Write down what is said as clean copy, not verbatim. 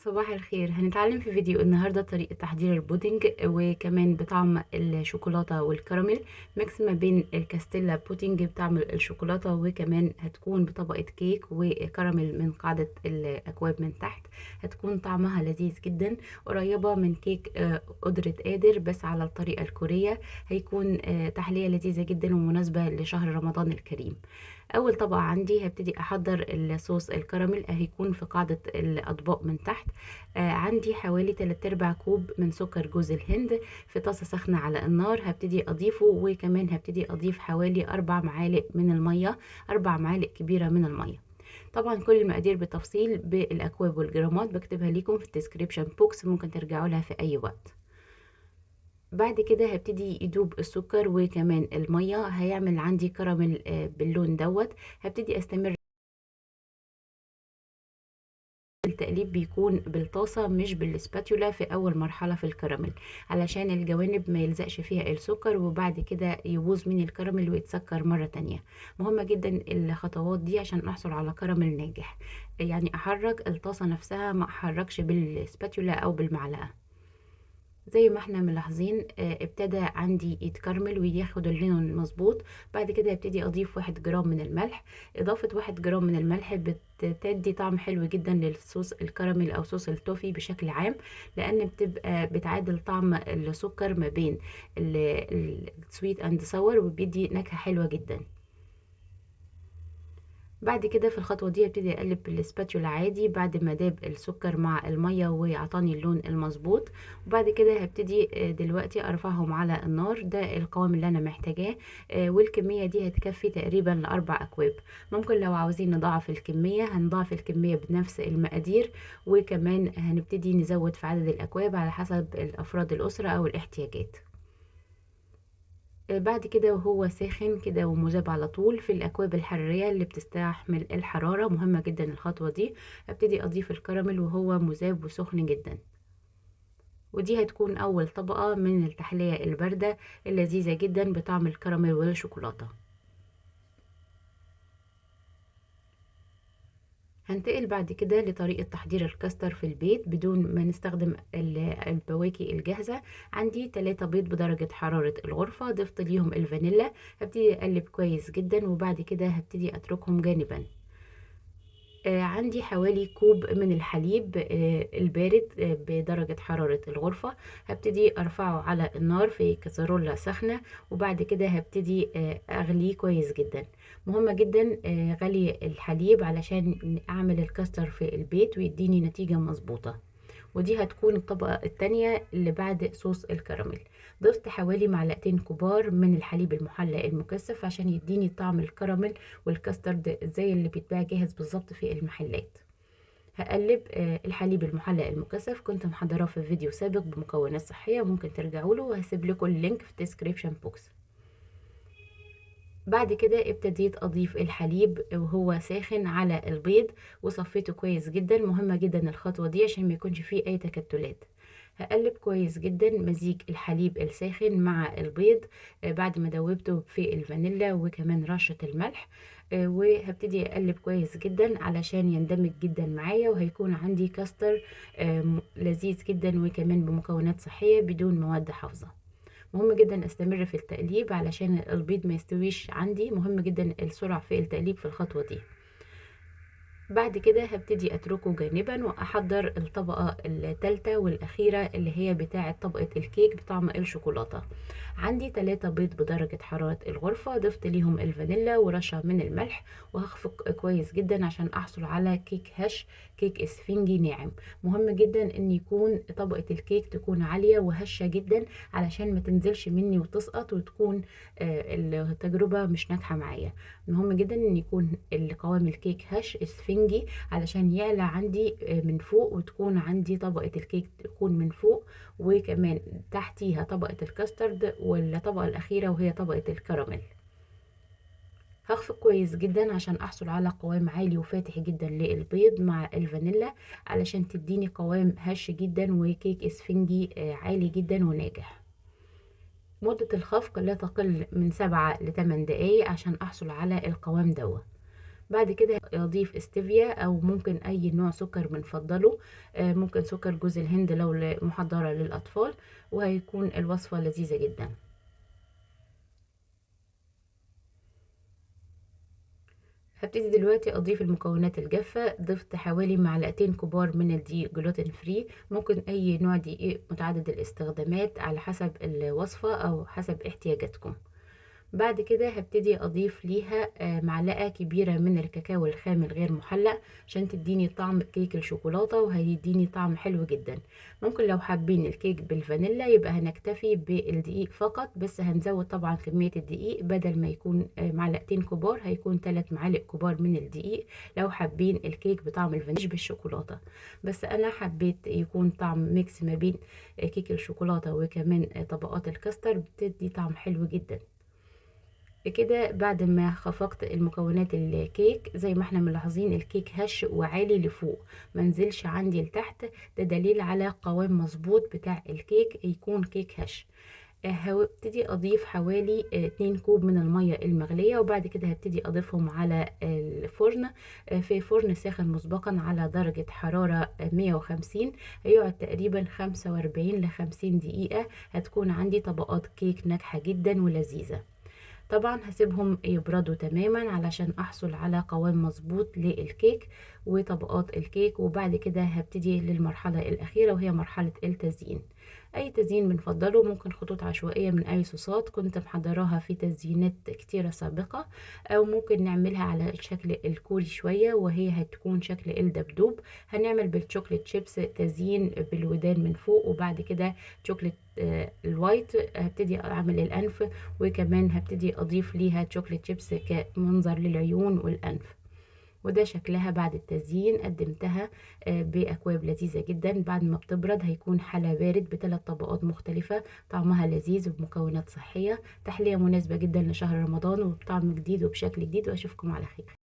صباح الخير. هنتعلم في فيديو النهاردة طريقة تحضير البودنج، وكمان بطعم الشوكولاتة والكراميل، mix ما بين الكاستيلا بودنج بطعم الشوكولاتة، وكمان هتكون بطبقة كيك وكراميل من قاعدة الأكواب من تحت. هتكون طعمها لذيذ جدا، قريبة من كيك قدرة قادر بس على الطريقة الكورية. هيكون تحلية لذيذة جدا ومناسبة لشهر رمضان الكريم. أول طبقة عندي هبتدي أحضر الصوص الكراميل، هيكون في قاعدة الأطباق من تحت. عندي حوالي 3/4 كوب من سكر جوز الهند في طاسة سخنة على النار، هبتدي أضيفه، وكمان هبتدي أضيف حوالي 4 معالق من المية، 4 معالق كبيرة من المية. طبعا كل المقادير بالتفصيل بالأكواب والجرامات بكتبها لكم في ال description box، ممكن ترجعوا لها في أي وقت. بعد كده هبتدي يدوب السكر وكمان المية، هيعمل عندي كراميل باللون دوت. هبتدي استمر التقليب، بيكون بالطاسة مش بالسباتولا في أول مرحلة في الكراميل، علشان الجوانب ما يلزقش فيها السكر وبعد كده يبوظ من الكراميل ويتسكر مرة تانية. مهمة جدا الخطوات دي عشان أحصل على كراميل ناجح، يعني أحرك الطاسة نفسها، ما أحركش بالسباتولا أو بالمعلقة. زي ما احنا ملاحظين، ابتدى عندي يتكرمل وياخد اللون المظبوط. بعد كده هبتدي اضيف 1 جرام من الملح. اضافة 1 جرام من الملح بتدي طعم حلو جدا للصوص الكراميل او صوص التوفي بشكل عام، لان بتبقى بتعادل طعم السكر ما بين ال sweet and sour، وبيدي نكهة حلوة جدا. بعد كده في الخطوة دي هبتدي اقلب بالسباتولا عادي بعد ما داب السكر مع المية وعطاني اللون المظبوط. وبعد كده هبتدي دلوقتي ارفعهم على النار. ده القوام اللي انا محتاجاه، والكمية دي هتكفي تقريبا لأربع اكواب. ممكن لو عاوزين نضاعف الكمية هنضاعف الكمية بنفس المقادير، وكمان هنبتدي نزود في عدد الاكواب على حسب الافراد الاسرة او الاحتياجات. بعد كده وهو ساخن كده ومذاب على طول في الأكواب الحرارية اللي بتستحمل الحرارة، مهمة جدا الخطوة دي. ابتدي أضيف الكراميل وهو مذاب وسخن جدا، ودي هتكون أول طبقة من التحلية الباردة اللذيذة جدا بطعم الكراميل والشوكولاتة. هنتقل بعد كده لطريقة تحضير الكاستر في البيت بدون ما نستخدم البواكي الجاهزة. عندي 3 بيض بدرجة حرارة الغرفة، ضفت ليهم الفانيلا، هبتدي اقلب كويس جدا، وبعد كده هبتدي اتركهم جانبا. عندي حوالي كوب من الحليب البارد بدرجة حرارة الغرفة، هبتدي ارفعه على النار في كسرولة سخنة، وبعد كده هبتدي اغليه كويس جدا. مهمة جدا غلي الحليب علشان اعمل الكاستر في البيت ويديني نتيجة مظبوطة. ودي هتكون الطبقة التانية اللي بعد صوص الكراميل. ضفت حوالي معلقتين كبار من الحليب المحلى المكثف عشان يديني طعم الكراميل والكاسترد زي اللي بيتباع جاهز بالظبط في المحلات. هقلب الحليب المحلى المكثف، كنت محضراه في فيديو سابق بمكونات صحية، ممكن ترجعوا له، وهسيب لكم ال link في ال description box. بعد كده ابتديت اضيف الحليب وهو ساخن على البيض وصفيته كويس جدا. مهمة جدا الخطوة دي عشان ما يكونش فيه اي تكتلات. هقلب كويس جدا مزيج الحليب الساخن مع البيض بعد ما دوبته في الفانيلا وكمان رشة الملح، وهبتدي اقلب كويس جدا علشان يندمج جدا معايا، وهيكون عندي كاستر لذيذ جدا وكمان بمكونات صحية بدون مواد حافظة. مهم جدا استمر في التقليب علشان البيض ما يستويش عندي، مهم جدا السرعة في التقليب في الخطوة دي. بعد كده هبتدي اتركه جانبا واحضر الطبقة الثالثة والاخيرة اللي هي بتاعة طبقة الكيك بطعم الشوكولاتة. عندي 3 بيض بدرجة حرارة الغرفة، ضفت ليهم الفانيلا ورشة من الملح، وهخفق كويس جدا عشان احصل على كيك هش، كيك اسفنجي ناعم. مهم جدا ان يكون طبقة الكيك تكون عالية وهشة جدا علشان ما تنزلش مني وتسقط وتكون التجربة مش ناجحة معايا. مهم جدا ان يكون القوام الكيك هش اسفنجي علشان يعلى عندي من فوق، وتكون عندي طبقة الكيك تكون من فوق، وكمان تحتيها طبقة الكاسترد، والطبقة الأخيرة وهي طبقة الكراميل. هخفق كويس جدا عشان احصل على قوام عالي وفاتح جدا للبيض مع الفانيلا علشان تديني قوام هش جدا وكيك اسفنجي عالي جدا وناجح. مدة الخفق لا تقل من 7 لتمن دقايق عشان احصل على القوام دوت. بعد كده اضيف استيفيا او ممكن اي نوع سكر بنفضله، ممكن سكر جوز الهند لو محضرة للاطفال، وهيكون الوصفة لذيذة جدا. هبتدي دلوقتي اضيف المكونات الجافة. ضفت حوالي معلقتين كبار من الدقيق gluten free، ممكن اي نوع دقيق متعدد الاستخدامات على حسب الوصفة او حسب احتياجاتكم. بعد كده هبتدي اضيف ليها معلقة كبيرة من الكاكاو الخام الغير محلى عشان تديني طعم كيك الشوكولاتة، وهيديني طعم حلو جدا. ممكن لو حابين الكيك بالفانيلا يبقى هنكتفي بالدقيق فقط، بس هنزود طبعا كمية الدقيق، بدل ما يكون معلقتين كبار هيكون 3 معالق كبار من الدقيق لو حابين الكيك بطعم الفانيلا بالشوكولاتة. بس انا حبيت يكون طعم mix ما بين كيك الشوكولاتة وكمان طبقات الكاستر، بتدي طعم حلو جدا. كده بعد ما خفقت المكونات الكيك زي ما احنا ملاحظين الكيك هش وعالي لفوق، منزلش عندي لتحت، ده دليل على قوام مظبوط بتاع الكيك، يكون كيك هش. هبتدي اضيف حوالي 2 كوب من المية المغلية، وبعد كده هبتدي اضيفهم على الفرن، في فرن ساخن مسبقا على درجة حرارة 150، هيقعد تقريبا 45 ل 50 دقيقة. هتكون عندي طبقات كيك ناجحة جدا ولذيذة. طبعا هسيبهم يبردوا تماما علشان احصل على قوام مظبوط للكيك وطبقات الكيك، وبعد كده هبتدي للمرحلة الأخيرة وهي مرحلة التزيين. اي تزيين بنفضله، ممكن خطوط عشوائية من اي صوصات كنت محضراها في تزيينات كتيرة سابقة، او ممكن نعملها على الشكل الكوري شوية وهي هتكون شكل الدبدوب. هنعمل بال chocolate chips تزيين بالودان من فوق، وبعد كده شوكليت ال white هبتدي اعمل الانف، وكمان هبتدي اضيف ليها chocolate chips كمنظر للعيون والانف. وده شكلها بعد التزيين. قدمتها بأكواب لذيذة جدا. بعد ما بتبرد هيكون حلا بارد ب3 طبقات مختلفة، طعمها لذيذ وبمكونات صحية، تحلية مناسبة جدا لشهر رمضان وبطعم جديد وبشكل جديد. واشوفكم على خير.